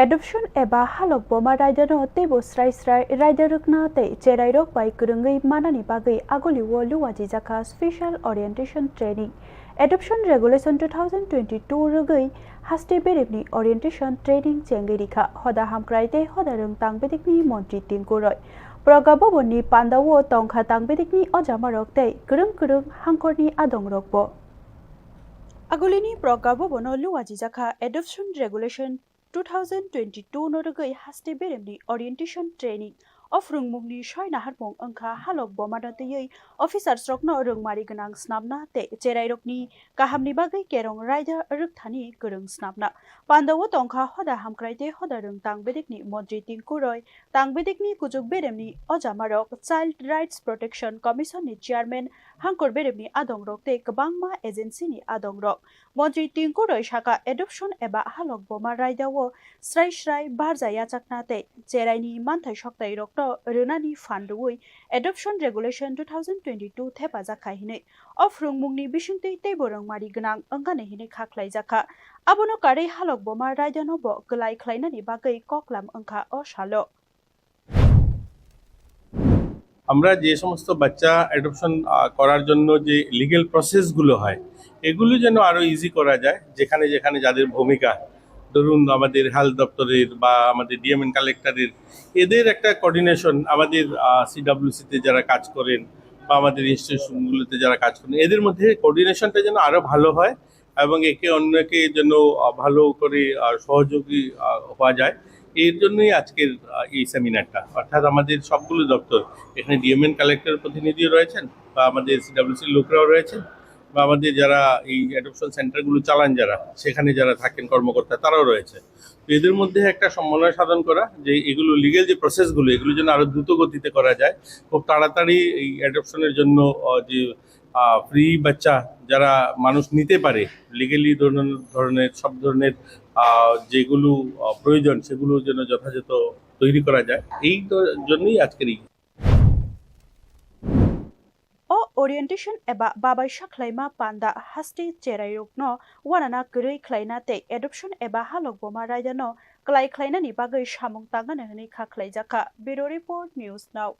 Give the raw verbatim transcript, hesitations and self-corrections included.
Adoption eba halok boma raida no teibo srai srai raida rwkna tei cherai rok bai kwrwngwi manani bagwi aguli o luajijak kha special orientation training. Adoption regulation two thousand twenty-two rwgwi haste beremni orientation training chengwi rikha hoda hamkrai tei hoda rwng tang bedekni montri Tinku Roy. Proga bobonni pandao tongkha tang bedekni ojamarok tei kwrwng kwrwng hangkorni adongrokbo. Agulini proga bobono luajijak kha adoption regulation two thousand twenty-two no rwgwi haste beremni orientation training. O phwrwngmungni soi naharmung wngkha halok bomano twiwi officers rokno rwngmari gwnang snamna tei cherairokni kahamni bagwi kerong raida rwkthani kwrwng snamna. Pandao tongkha hoda hamkrai tei hoda rwng tang bedekni montri Tinku Roy, tang bedekni kuchuk beremni ojamarok, Child Rights Protection Commission ni chairman, hangkor beremni adongrok tei kwbangma agency ni adongrok. Montri Tinku Roy saka adoption eba halok boma raida o srai srai barja yachakna tei cheraini manthai soktai rokno rwnani phan rwui adoption regulation two thousand twenty-two thepajak kha hinwi. O phwrwngmungni bisingtwi teibo rwngmari gwnang wngkani hinwi kha khlaijak kha. Abono karwi halok boma raidano bo kwlai khlainani bagwi koklam wngkha o salo. আমরা যে সমস্ত বাচ্চা অ্যাডপশন করার জন্য যে লিগ্যাল প্রসেসগুলো হয়, এগুলো যেন আরও ইজি করা যায়। যেখানে যেখানে যাদের ভূমিকা, ধরুন আমাদের হেলথ দপ্তরের বা আমাদের ডিএমএন কালেক্টরের, এদের একটা কোঅর্ডিনেশন, আমাদের সিডাব্লিউসিতে যারা কাজ করেন বা আমাদের ইনস্টিটিউশনগুলোতে যারা কাজ করেন, এদের মধ্যে কোঅর্ডিনেশনটা যেন আরও ভালো হয় এবং একে অন্যকে যেন ভালো করে সহযোগী হওয়া যায়। এর জন্যই আজকের এই সেমিনারটা, অর্থাৎ আমাদের সবগুলো দপ্তর, এখানে ডিএমএন কালেক্টর প্রতিনিধিও রয়েছেন বা আমাদের সিডাব্লিউসির লোকরাও রয়েছেন বা আমাদের যারা এই অ্যাডপশন সেন্টারগুলো চালান, যারা সেখানে যারা থাকেন কর্মকর্তা, তারাও রয়েছে। তো এদের মধ্যে একটা সমন্বয় সাধন করা, যে এগুলো লিগ্যাল যে প্রসেসগুলো, এগুলো যেন আরও দ্রুত গতিতে করা যায়, খুব তাড়াতাড়ি এই অ্যাডপশনের জন্য যে ফ্রি বাচ্চা যারা মানুষ নিতে পারে, লিগ্যালি ধরনের সব ধরনের যেগুলো প্রয়োজন, সেগুলো যেন যথাযথ তৈরি করা যায়। এই জন্যই আজকের এই O orientation eba babai sakhlaima panda haste cherairokno wanana kwrwi khlaina tei adoption eba halok boma raidano kwlai khlainani bagwi samung tangnani hwnwi kha khlaijak kha. Bureau Report, News Now.